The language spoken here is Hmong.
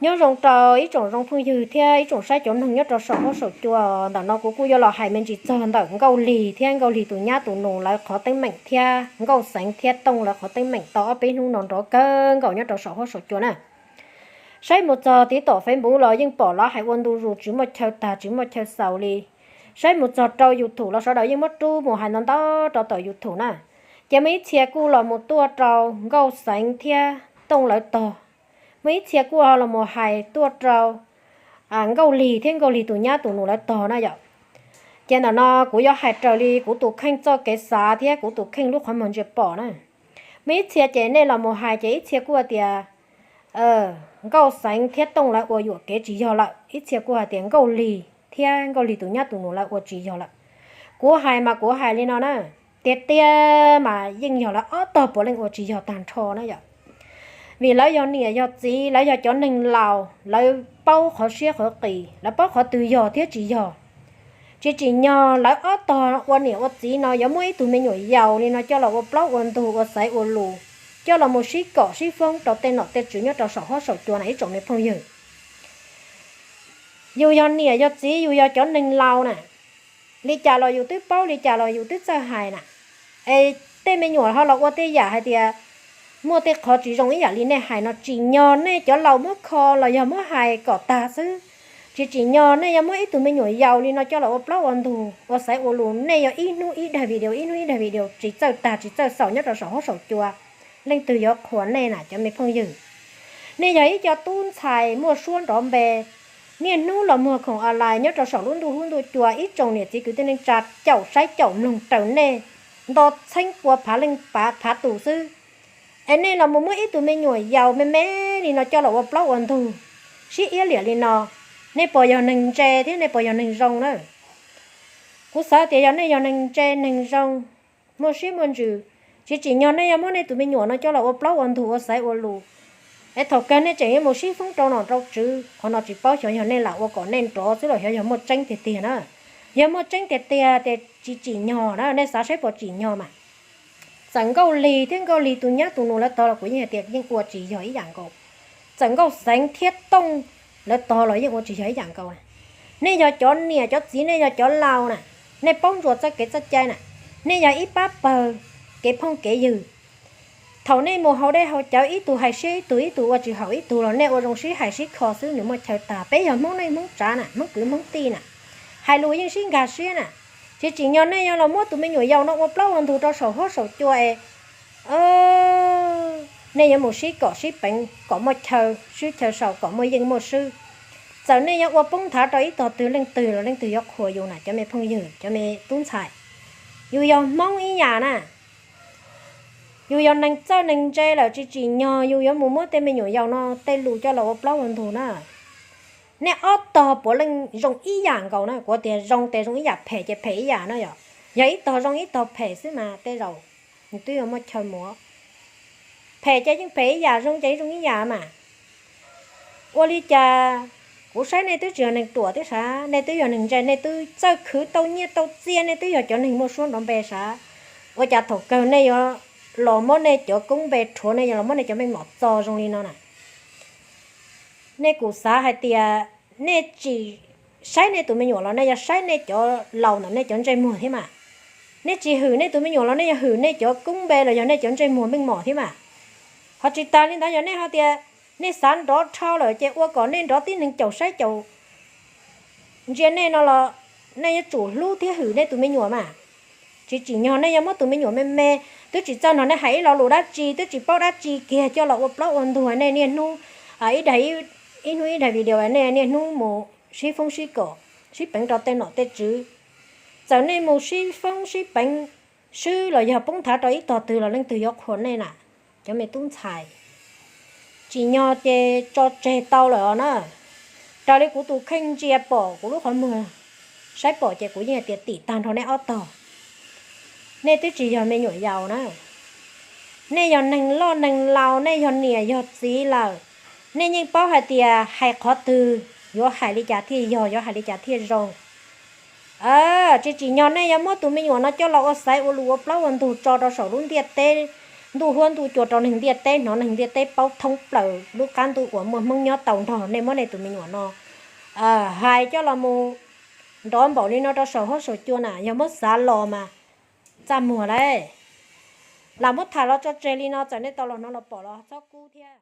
Nyob zoo rau ib tsoom zoo phooj ywg thiab ib tsoom saib cov mloog nyob rau saum huab saum cua. Ntawm no kuv kuj yuav los hais me ntsis txog ntawm Nkauj Lig thiab Nkauj Lig tus nyab tus nus lawv qhov teeb meem thiab Nkauj Xeev thiab Tooj lawv qhov teeb meem tau ob peb hnub no nrov kawg nkaus nyob rau saum huab saum cua na. Saib mus txog tiv tom Facebook los yeej pom lawv hais ua ntu zus tsis muaj chaw tag tsis muaj chaw xaus li. Saib mus txog rau YouTube los sawv daws yeej muab rub mus hais ntau ntau rau tom YouTube na. Ces muaj ib txhia kuj los mus tuaj rau Nkauj Xeev thiab Tooj lawv tog. Muaj ib txhia kuj ho los mus hais tuaj rau Nkauj Lig thiab Nkauj Lig tus nyab tus nus lawv tog na yom. Ces ntawm no kuv yuav hais raws li kuv tus kheej txoj kev xav thiab kuv tus kheej lub qhov muag ntsia pom na. Muaj ib txhia ces nej los mus hais ces ib txhia kuj hais tias Nkauj Xeev thiab Tooj lawv ua yuam kev tsis yog lawm, ib txhia kuj hais tias Nkauj Lig thiab Nkauj Lig tus nyab tus nus lawv ua tsis yog lawm. Kuv hais mas kuv hais li no na, tiag tiag mas yeej yog lawv ob tog puav leej ua tsis yog tag nrho na yom. Vim lawv yog niam yog txiv, lawv yog cov neeg laus, lawv paub qhov siab qhov qis, lawv paub qhov twg yog thiab tsis yog. Tsis tsim nyog lawv ob tog ua niam ua txiv no yuav muab ib tug me nyuam yaus li no coj los ua plaub ua ntug ua xaiv ua lus, coj los mus sib kom sib foob rau tej nom tej tswv nyob rau saum huab saum cua na ib tsoom me phooj ywg. Yus yog niam yog txiv, yus yog cov neeg laus na, li cas los yus twb paub, li cas los yus twb txawj hais na. Es tej me nyuam ho los ua tej yam hais tias muaj tej qhov tsis zoo ib yam li nej hais no, tsim nyog nej cov laus muab kho los yog muab hais kom tag xwb. Tsis tsim nyog nej yuav muab ib tug me nyuam yaus li no coj los ua plaub ua ntug ua xaiv ua lus, nej yuav ib hnub ib daig video, ib hnub ib daig video tsis txawj tag tsis txawj xaus nyob rau saum huab saum cua. Leej twg yuav qhuas nej na cov me phooj ywg? Nej yog ib co tub ntxhais muaj suab nrov npe, niaj hnub los muag khoom online nyob rau saum lub ntuj hub ntuj cua, ib tsoom niam txiv kwv tij neej tsa caum saib caum mloog raws nej nto txheeb pua phav leej phav tus xwb. Es nej los mus muab ib tug me nyuam yaus me me li no coj los ua plaub ua ntug, sib iab liam li no, nej puas yog neeg ntse thiab nej puas yog neeg zoo na? Kuv xav tias yog nej yog neeg ntse neeg zoo, muaj siab muaj ntsws, tsis tsim nyog nej yuav muab nej tus me nyuam no coj los ua plaub ua ntug ua xaiv ua lus. Es thaum kawg nej tseem yuav mus sib foob rau nom rau tswv, qhov no tsis paub xyov yog nej lam ua kom nej nrov xwb los xyov yog muaj tseeb tiag tiag na. Yog muaj tseeb tiag tiag ces tsis tsim nyog na, nej xav saib puas tsim nyog mas. Txawm Nkauj Lig thiab Nkauj Lig tus nyab tus nus lawv tog los kuv yeej hais tias yeej ua tsis yog ib yam nkaus. Txawm Nkauj Xeev thiab Tooj lawv tog los yeej ua tsis yog ib yam nkaus. Nej yog cov niam cov txiv, nej yog cov laus na, nej paub ntsuas txoj kev txoj cai na, nej yog ib pab pawg kev phooj kev ywg. Thaum nej mus haus dej haus cawv ib tug hais siab ib tug, ib tug ua tsis haum ib tug los nej ua zoo sib hais sib kho xwb nws muaj chaw tag. Peb yog Hmoob neej Hmoob tsav na, Hmoob kwv Hmoob tij na, hais lus yeej sib nkag siab na. Tsis tsim nyog nej yuav los muab tus me nyuam yaus no ua plaub ua ntug rau saum huab saum cua es nej yuav mus sib kom sib peev kom muaj chaw swb chaw saum kom muaj yeej muaj swb. Txawm nej yuav ua poob nthav rau ib tog twg leej twg los leej twg yuav qhuas yus na cov me phooj ywg cov me tub ntxhais. Yus yog Hmoob ib yam na, yus yog neeg txawj neeg ntse lawm tsis tsim nyog yus yuav mus muab tej me nyuam yaus no tej lus coj los ua plaub ua ntug na. Nej ob tog puav leej zoo ib yam nkaus na, kuv tias zoo tes zoo ib yam, phem ces phem ib yam na yom. Yog ib tog zoo ib tog phem xwb mas tej zaum nws twb yuav muaj chaw mus. Phem ces yeej phem ib yam, zoo ces zoo ib yam mas. Ua li cas kuv saib nej twb tsis yog neeg ruam thiab sav, nej twb yog neeg ntse, nej twb txawj khwv tau nyiaj tau txiaj, nej twb yog cov neeg muaj suab nrov npe sav. Ua cas thaum kawg nej yuav los muab nej cov koob npe rhuav, nej yuav los muab nej cov meej mom txo zoo li no na? Nej kuj xav hais tias nej tsis saib nej tus me nyuam los nej yuav saib nej cov laus ntawm nej cov ntsej muag thiab mas. Nej tsis hwm nej tus me nyuam los nej yuav hwm nej cov koob npe los yog nej cov ntsej muag meej mom thiab mas. Ho tsis tas li ntawd yog nej hais tias nej xav nrov dhau lawm ces ua kom nej nrov tib neeg caum saib caum ntsia nej no los nej yuav tsum hlub thiab hwm nej tus me nyuam mas. Tsis tsim nyog nej yuav muab tus me nyuam me me, twb tsis txawj nrog nej hais ib lo lus dab tsi, twb tsis paub dab tsi kiag coj los ua plaub ua ntug nej niaj hnub, ib daim, ib hnub ib daim video nej niaj hnub mus sib foob sib kom sib peev rau tej nom tej tswv. Txawm nej mus sib foob sib peev swb los yog poob nthav rau ib tog twg los leej twg yuav qhuas nej na, cov me tub ntxhais. Tsim nyog ces tso tseg tau lawm os na. Raws li kuv tus kheej ntsia pom, kuv lub qhov muag saib pom ces kuv yeej hais tias tim tag nrho nej ob tog. Nej twb tsis yog me nyuam yaus na. Nej yog neeg loj neeg laus, nej yog niam yog txiv lawm. Nej yeej paub hais tias hais qhov twg, yuav hais li cas thiaj yog, yuav hais li cas thiaj zoo. Tsis tsim nyog nej yuav muab tus me nyuam no coj los ua xaiv ua lus ua plaub ua ntug tso rau saum lub ntiaj teb ntuj huab ntuj cua rau neeg ntiaj teb hnov, neeg ntiaj teb paub thoob plaws lub qab ntuj uas muaj Hmoob nyob tau nrog nej muab nej tus me nyuam no hais coj los mus nrov npaum li no rau saum huab saum cua na, yog muab xav los mas txaj muag lauj. Lam muab tham los tso tseg li no, txawm nej tau los hnov los pom los txhob kub thiab.